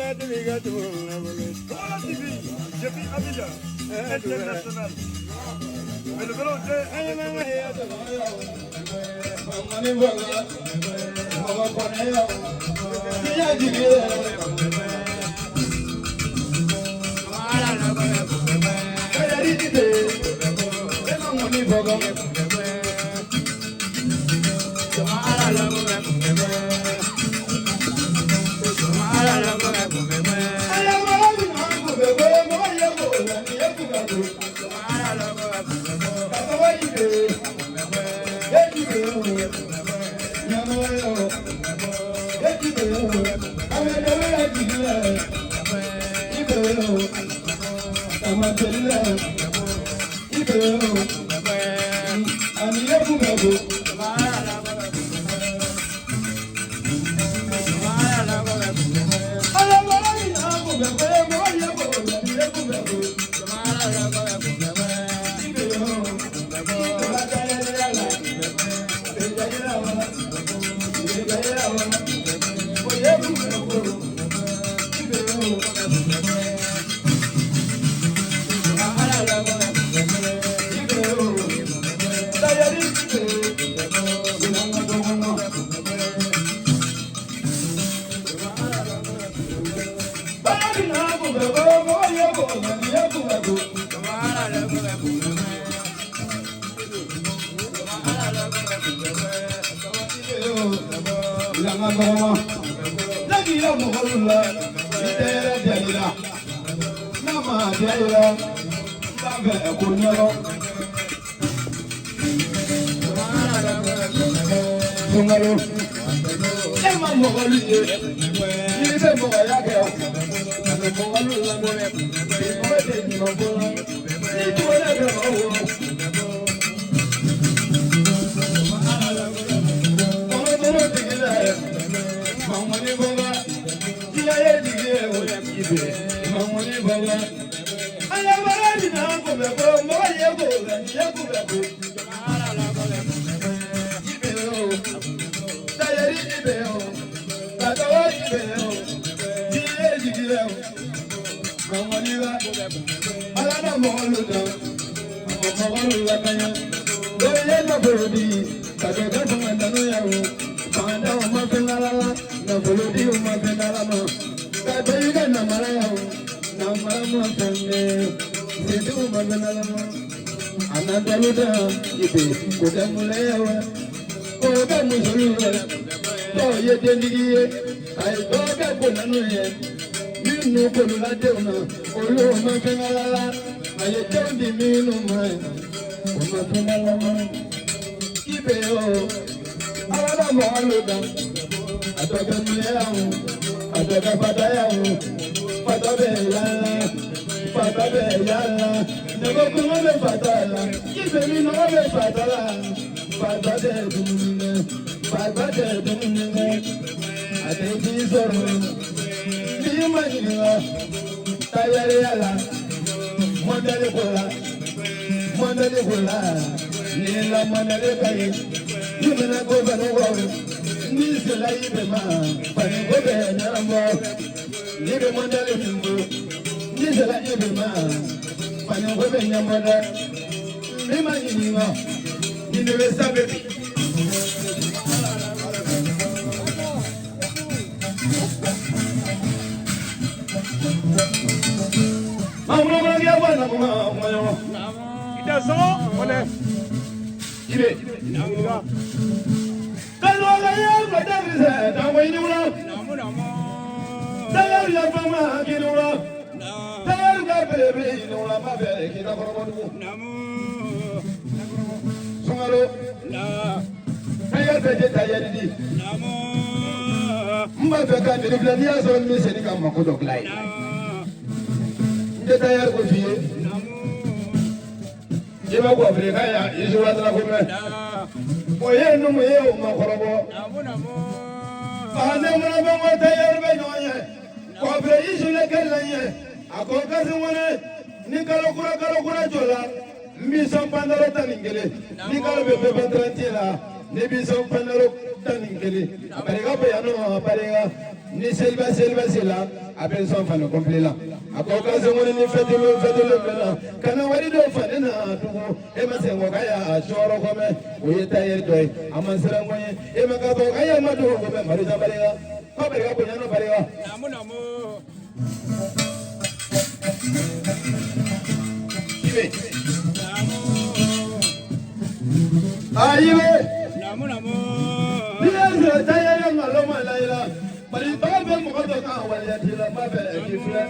Voilà TV, depuis Abidjan, international. Mais le vélo, Ni seliba seliba sela, a bɛ n sɔn fani complet la. A ko ka sɛnkɔni ni fɛtilo fɛtilo bɛ na ka na wari dɔ fani na tugun. E ma sɛnkɔ ka ya sɔrɔ kɔmɛ, o ye tayɛri dɔ ye, a ma siran ko ye. E ma ka bɔ ka ya ma dogo ko bɛ marisa barika ko barika bonya na barika. Naamu, naamu. Ibe. Naamu. Ayiwe. Naamu, naamu. N'i y'a sɔrɔ tayɛri nkalon ma la i la, bari baga bɛ mɔgɔ dɔ kan waleya t'i la, n b'a fɛ k'i filɛ.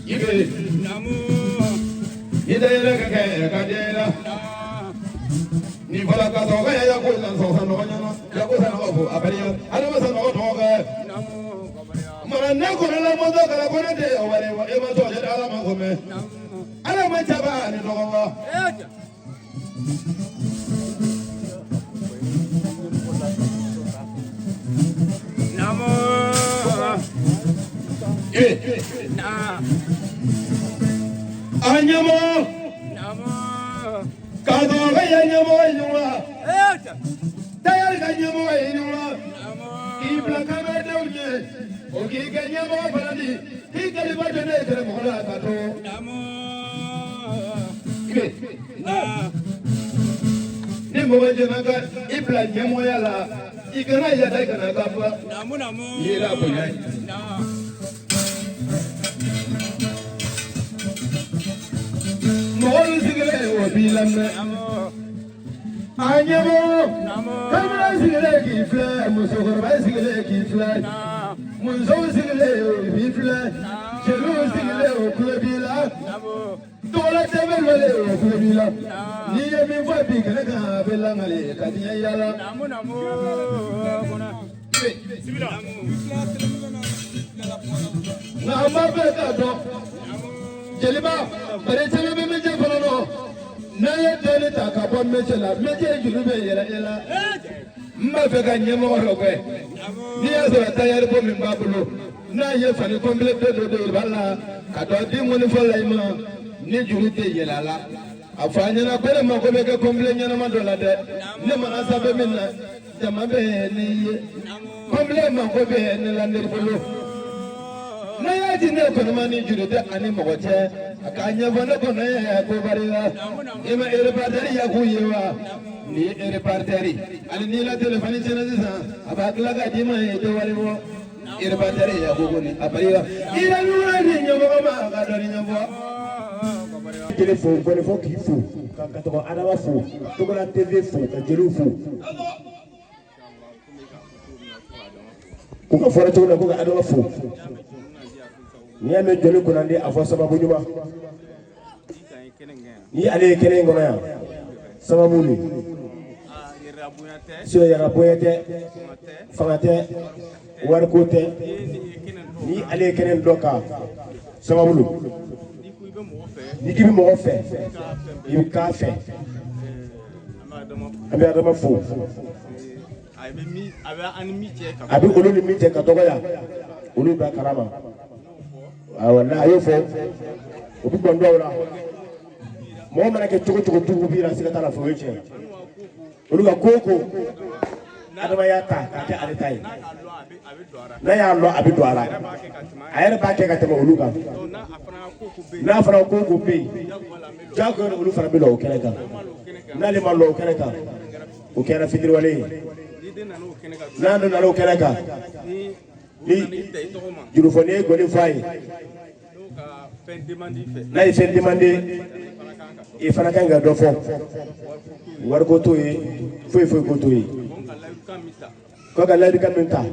Ibe. Naamu. I tɛ yɛlɛ ka kɛ ka den la. Ni fɔra ka sɔrɔ ka ya ko san sɔrɔ sanɔgɔ ɲɛna ya ko sanɔgɔ fo a bari adama sanɔgɔ tɔgɔ kɛ. Naamu. Kabariya. Mara ne kɔnɔ la mɔtɔ kɛra ko ne tɛ o wari wa e ma sɔn ne ala ma ko mɛ. Naamu. Ala ma jaba ani dɔgɔ wa. Eh. Naamu. Ibe. Na. A ɲɛmɔgɔ. Naamu. Ka sɔrɔ ka ya ɲɛmɔgɔ ye ɲɔgɔn la. Eh. Tayɛri ka ɲɛmɔgɔ ye ɲɔgɔn la. Naamu. K'i bila kameradenw ɲɛ. O k'i kɛ ɲɛmɔgɔ fana di. K'i kalifa don ne ye kɛlɛmɔgɔ la ka to. Naamu. Ibe. Na. Ni mɔgɔ jɛna ka i bila ɲɛmɔgɔya la, i kana yada, i kana ka fa. Naamu, naamu. N'i yɛrɛ bonya ye. Na. Mɔgɔ min sigilen o b'i lamɛn. Naamu. A ɲɛmɔgɔ. Naamu. Kamalen sigilen k'i filɛ, musokɔrɔba sigilen k'i filɛ. Na. Musow sigilen o b'i filɛ. Jeliw sigilen o tulo b'i la. Naamu. Tɔgɔla tɛmɛ lɔlen o tulo b'i la. N'i ye min fɔ bi kɛnɛ kan, a bɛ lakale ka diɲɛ yaala. Naamu, naamu. Kɔnɔ. Naamu. Nka an b'a fɛ k'a dɔn. Jeliba, bari caman bɛ métier kɔnɔ nɔ. N'an ye dɔɔnin ta ka bɔ métier la, métier juru bɛ yɛlɛ e la. N b'a fɛ ka ɲɛmɔgɔ dɔ kɛ. N'i y'a sɔrɔ tayɛri ko min b'a bolo, n'a ye fani complet bɛɛ don don ba la, ka dɔ di ŋɔnifɔ la i ma, ni juru tɛ yɛlɛ a la. A fɔ a ɲɛna ko ne mako bɛ kɛ complet ɲɛnama dɔ la dɛ. Ne mana sanfɛ min na, jama bɛ ne ye. Complet mako bɛ ne la ne bolo. N'a y'a di ne kɔni ma ni juru tɛ ani mɔgɔ cɛ, a k'a ɲɛfɔ ne kɔnɔ ye ko barika. I ma repartɛri yakun ye wa? Ni ye repartɛri, hali n'i la telefɔni tiɲɛna sisan, a b'a tila k'a d'i ma i tɛ wari bɔ. Repartɛri yakun kɔni a barika. I yɛrɛ ɲuman di ɲɛmɔgɔ ma a ka dɔɔni ɲɛfɔ. Jeli fo, gɔnifɔ k'i fo, ka tɔgɔ Adama fo, Togola TV fo, ka jeliw fo. Ko ka fɔra cogo min na ko ka Adama fo. N'i y'a mɛn joli kunnandi a fɔ sababu ɲuman. Ni ale ye kɛnɛ in kɔnɔ yan, sababu de. Sinon yɛrɛ bonya tɛ, fanga tɛ, wariko tɛ. Ni ale ye kɛnɛ in dɔ kan, sababu don. N'i k'i bɛ mɔgɔ fɛ, i bɛ k'a fɛ. An bɛ Adama fo. A bɛ olu ni min cɛ ka dɔgɔya, olu b'a kalama. Awɔ, n'a y'o fɔ, o bɛ gbɔn dɔw la. Mɔgɔ mana kɛ cogo cogo dugu b'i la, siga t'a la fo o ye tiɲɛ ye. Olu ka ko o ko, Adama y'a ta k'a kɛ ale ta ye. N'a y'a lɔn, a bɛ don a la. A yɛrɛ b'a kɛ ka tɛmɛ olu kan. N'a fana ko o ko bɛ yen, jagoya olu fana bɛ lɔ o kɛnɛ kan. N'ale ma lɔ o kɛnɛ kan, o kɛra fitiriwale ye. N'a nana o kɛnɛ kan, ni jurufɔ n'i ye gɔni fɔ a ye, n'a ye fɛn demande, i fana ka ɲi ka dɔ fɔ. Wariko t'o ye, foyi foyi ko t'o ye. Ko ka layidukan min ta, i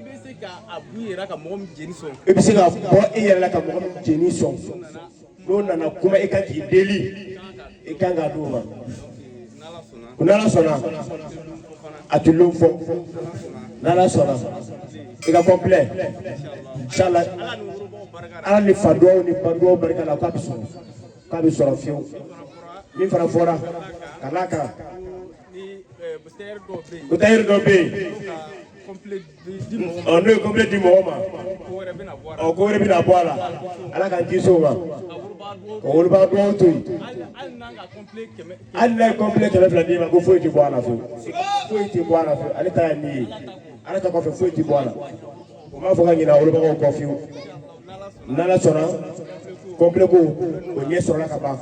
bɛ se ka bɔ i yɛrɛ la ka mɔgɔ min jeni sɔn, n'o nana kuma i kan k'i deli, i kan k'a d'o ma. Ko n'Ala sɔnna, a tɛ lon fɔ. N'Ala sɔnna, i ka complet inshallah. Ala ni fa duwaw ni ba duwaw barika la, k'a bɛ sɔrɔ, k'a bɛ sɔrɔ fiyewu. Min fana fɔra ka d'a kan, ko tayɛri dɔ bɛ yen, Ɔ, n'o ye complet di mɔgɔ ma, ɔ, ko wɛrɛ bɛna bɔ a la. Ala k'an kisi o ma. Ka woloba dugawu to yen. Hali n'a ye complet 200 d'i ma, ko foyi tɛ bɔ a la fewu, foyi tɛ bɔ a la fewu. Ale ta ye min ye, Ala ta kɔfɛ, foyi tɛ bɔ a la. O m'a fɔ ka ɲinɛ wolobagaw kɔ fiyewu. N'Ala sɔnna, complet ko o ɲɛ sɔrɔla ka ban,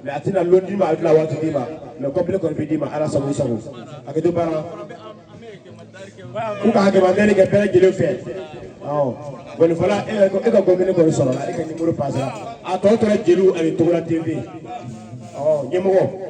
mais a tɛna lon d'i ma, a tɛna waati d'i ma, mais complet kɔni bɛ d'i ma. Ala sago i sago. A kɛ to baara k'u ka hakɛmandɛli kɛ bɛɛ lajɛlen fɛ. Ɔ, gɔnifɔla, e ka gɔmini kɔni sɔrɔla, e ka numéro passera, a tɔ tora jeliw ani Togola TV. Ɔ, ɲɛmɔgɔ.